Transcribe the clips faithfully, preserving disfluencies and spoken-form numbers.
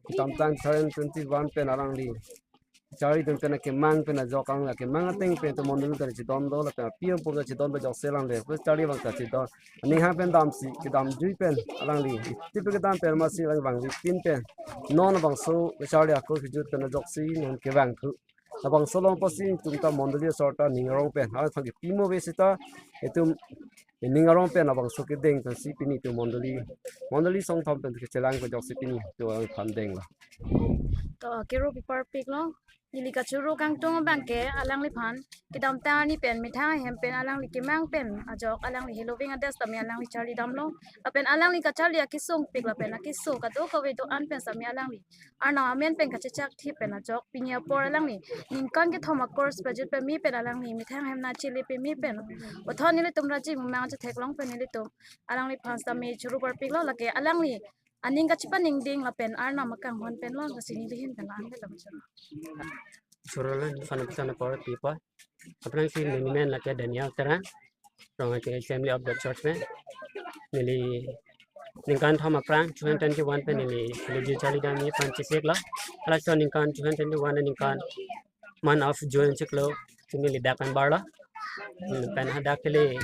kedamtang two thousand twenty-one pen alangli charlidun pen akemang pen ajok alangli akemang ateng pen itum mondoli ta chedon do lapen aphi apor ta chedon do ajoksi alangli pu charli abang ta chedon. Aning hang pen damsi kedamjui pen alangli itipe kedam pen masi alangli vangvepin pen non labangso charli ako kejut pen ajoksi non kevang thu. Labangso along pusi itum ta mondoli asor ta ning arong pen ha thang kepimo ave seta itum ning arong pen labangso kedeng pensi pini itum mondoli mondoli songthom pen kechelang pen ajoksi pini itum aphan denglo. To kero pi parpiklo. Neli kachoro kangtung abang ke alangliphan kedamtang arni pen methang ahem pen alangli kemang pen ajok alangli heloving adas tame alangli charli damlo. Lapen alangli kacharli akesung pik lapen akeso kadokave do-an pen sami alangli Arnam amen pen kachechak thip pen ajok pini apor alangli ningkan kethom a-course pajut pame pen alangli methang ahem nangchele pame pen puthot nelitum Raji Mumang chetheklong pen nelitum alangliphan sami choro parpiklo. Lake alangli aning kachepaningding lapen Arnam akanghon penlo, lasi neli ahin pen la-an pen lam choro. Choro la, fana fana power people. Aphrangsi neli men lake Daniel Terang, from the Assembly of God Church pen. Neli ningkan thom aphrang two thousand twenty-one pen neli theology charli dam aphan chesiklo. Halaso ningkan two thousand twenty-one ningkan month of June chiklo, si neli dak pen barlo. Hmm, pen hadak kele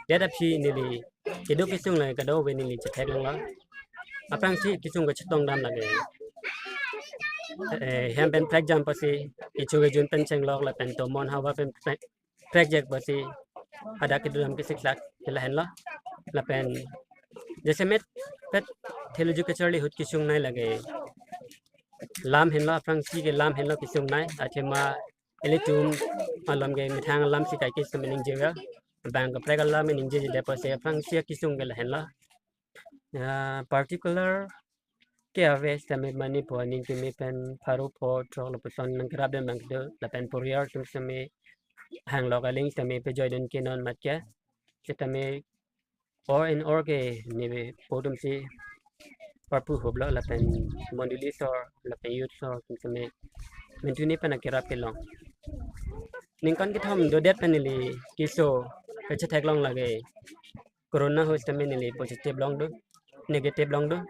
det aphi neli kedo kesung lake kadokave neli chetheklonglo. Aphrangsi kesung kachetong dam lake, eh, hem pen prekjam pusi kecho kejun pen chenglok lapen tomon havar pen prek, prekjak pusi hadak kedo dam kesiklak ke lahenlo. Lapen jasemet pet theology kacharli ahut kesungnei lake lam henlo, aphrangsi ke lam henlo kesungnei. Athema ilitum malom ke methang alam si kaike sitame ningje ave. Bang kaprek alam ningjejedet pusi aphrangsi kesung ke lahenlo. Ya, particular ke ave sitame mani po aning keme pen pharo pho throk lapuson nangkerap dam abang kedo lapen poriyal atum sitame hanglok aling sitame pejoidun ke non mat ke sitame or in or ke nebe po atum si parpu hoplo lapen mondoli asor lapen youth asor atum sitame mentuni pen akerap kelong. Ningkan kethom dodet pen neli keso kachetheklong lake corona ahut sitame neli positive longdun, negative longdun.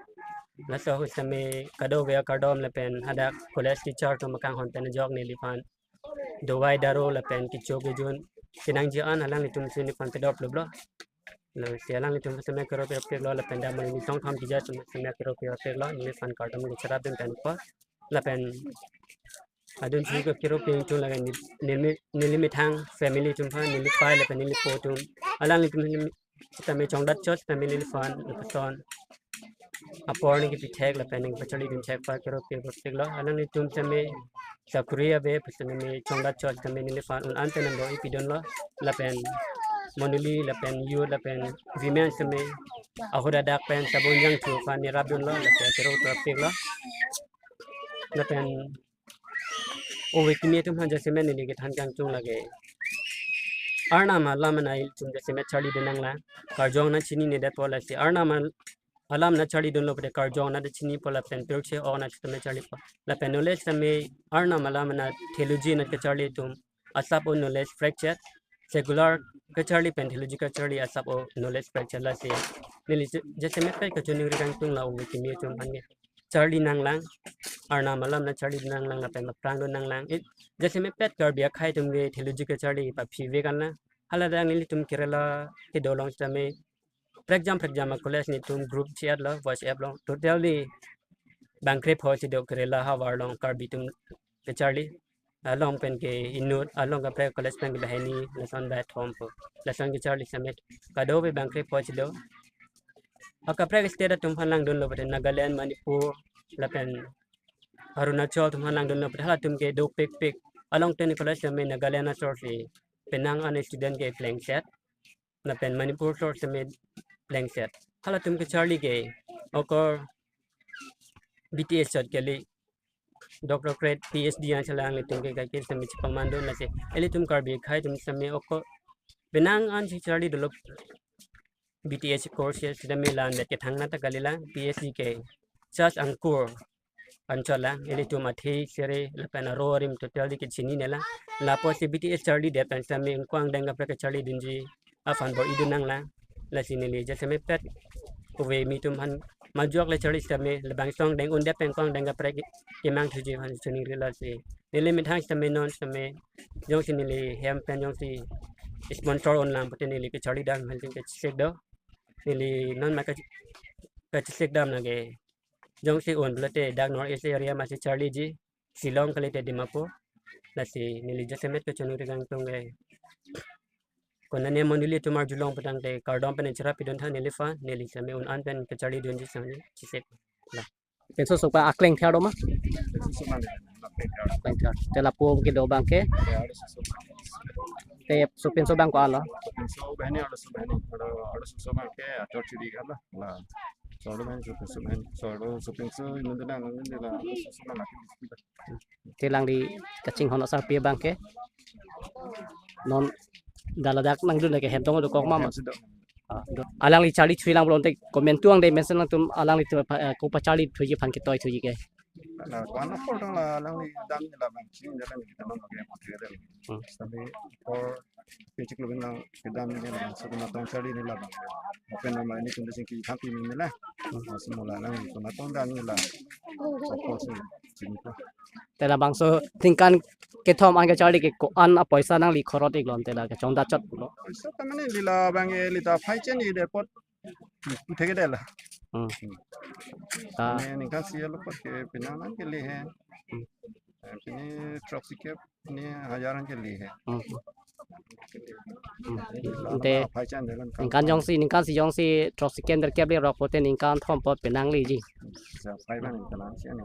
Laso ahut sitame kadokave akardom lapen hadak college teacher atum akanghon pen ajok neliphan dawai daro lapen kecho kejun kenangji an alanglitum si nephan pedop lublo. Lasi alanglitum sitame kero pi parpiklo lapen damri ni songthom kejut atum sitame kero pi parpiklo, neliphan kardom kecherap dun pen po. Lapen adun si kero pi ingtung lake neli, neli, neli methang family atum aphan, neli pai lapen neli po atum, alanglitum sitame chongdat chot sitame neliphan lapuson apor nangkepithek lapen nangkepacharlidun thek aphan kero pi parpiklo. Alanglitum sitame sakuri ave pu sitame chongdat chot sitame neliphan un an pen nangdo-i pidunlo. Lapen mondoli lapen youth lapen women sitame ahut adak pen sabun jangthu aphan nerapdunlo, lapen kero pi parpiklo. Lapen ove kimi atum aphan jasemet neli kethan kangtung lake Arnam alam anai itum jasemet charlidun nanglang. Karjong nangchininedetpo, lasi Arnam al-, alam nangcharlidunlo pute karjong nangchinipo lapen pirthe ok nang sitame charlipo. Lapen knowledge sitame Arnam alam ana theology nangkacharli atum asap o knowledge fracture. Secular kacharli pen theology kacharli asap o knowledge fracture, lasi neli je-, jasemet pet kachiningri kangtung la ove kimi atum aphan ke charli nanglang, Arnam alam nangcharli nanglang lapen aphrang do nanglang. It, jasemet pet Karbi akhei atum ke theology kacharli paphi ve kan la. Hala dang nelitum Kerala kedo along sitame prekjam prekjam a-college netum group chat lo, WhatsApp lo. Totally bangkre pho si do Kerala havar along Karbi atum kacharli. Along pen ke inut, along kaprek college pen ke banghini, lason banghini thom po. Lason kacharli sitame kadokave bangkre pho si do. Akaprek state atum aphan langdunlo pute Nagaland, Manipur, lapen Arunachal atum aphan langdunlo pute halatum ke dopikpik. Along teni college sitame Nagaland asor si penang an student ke plengset. Lapen Manipur asor sitame plengset. Halatum kacharli ke okor B T S chot kali, doctor grade, P H D an chelang, ilitum ke kaike sitame chepamandun, lasi ilitum Karbi akhei atum sitame okor penang an si charli dolo B T S course sitame la-an vet kethang nangta kali lang, P H D ke charge angkur anchot lang, ilitum athe sere lapen aro arim totally kechinine lang. Lapusi B T S charlidet pen sitame ingkwang deng kaprek kacharlidunji aphan bor-idun nanglang. Lasi neli jasemet pet ove kimi atum aphan majok le charli sitame, labang song deng un dep pengkong deng kaprek kemang thuji aphan choningri lasi. Neli methang sitame non sitame, jongsi neli hem pen jongsi sponsor un lam pute neli kacharli dam hal jing kachesek do. Neli non ma kach-, kachesek dam nage. Jongsi un pulote dak North East area masi charliji. Shillong kalite Dimapur. Lasi neli jasemet kachoningri kangtung ke. Konane mondoli atum arjulong pu tangte kardom pen cherap pidun tha neliphan, neli sitame un an pen kacharli dunji sangji chesek. La. Pinso supa akleng thiar do ma? Susuman, akleng thiar. Akleng thiar. Te lapu kedo abang ke? Ya, ada susu. Te supinso abang ko-an lo? Supinso bahini, ada su bahini, ada, ada susu abang ke ator chiri kan la. La. Solo bahini supinso bahini. Solo supinso ini dena, ini dena, ada susuman lagi. Te alangli kachinghon asarpi abang ke. Non dak ladak nangdun ke hem tong dokok ma ma. Hem si do. Ah, do. Alangli charli thulang pulote comment tu ang de mention nangtum alangli tu, eh, kopa charli thuji aphan ketoi thuji ke. La, ko-an apor tong la, alangli dam la bang chini jalan kita non lagi yang putri ada. Hmm. Tapi apor pecik lebih nang kedam ni la, so kona tong charli ni la bang. Open nama ini kundu singki thampi ni la. Hmm. Masih mula nang kona tong dam ni la. Support si chini ko. Te labangso ningkan kethom an kacharli ke ko-an apoisa nangli khorot iklon te la kachongdat chot lo. Poisa ta mane lila bang e lita phai chen ni de apot pu thek de la. Hmm. Ah. Mane ningkan isi lo apot ke pinang nang kele he. Hmm. Eh, pini throksi kep ni hajar an kele he. Hmm. Hmm. Lila te phai chen de la ningkan jongsi, ningkan isi jongsi throksi kep der kep le rok pute ningkan thom apot pinangliji. Sa phai bang ningkan si ani.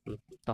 Hmm. To.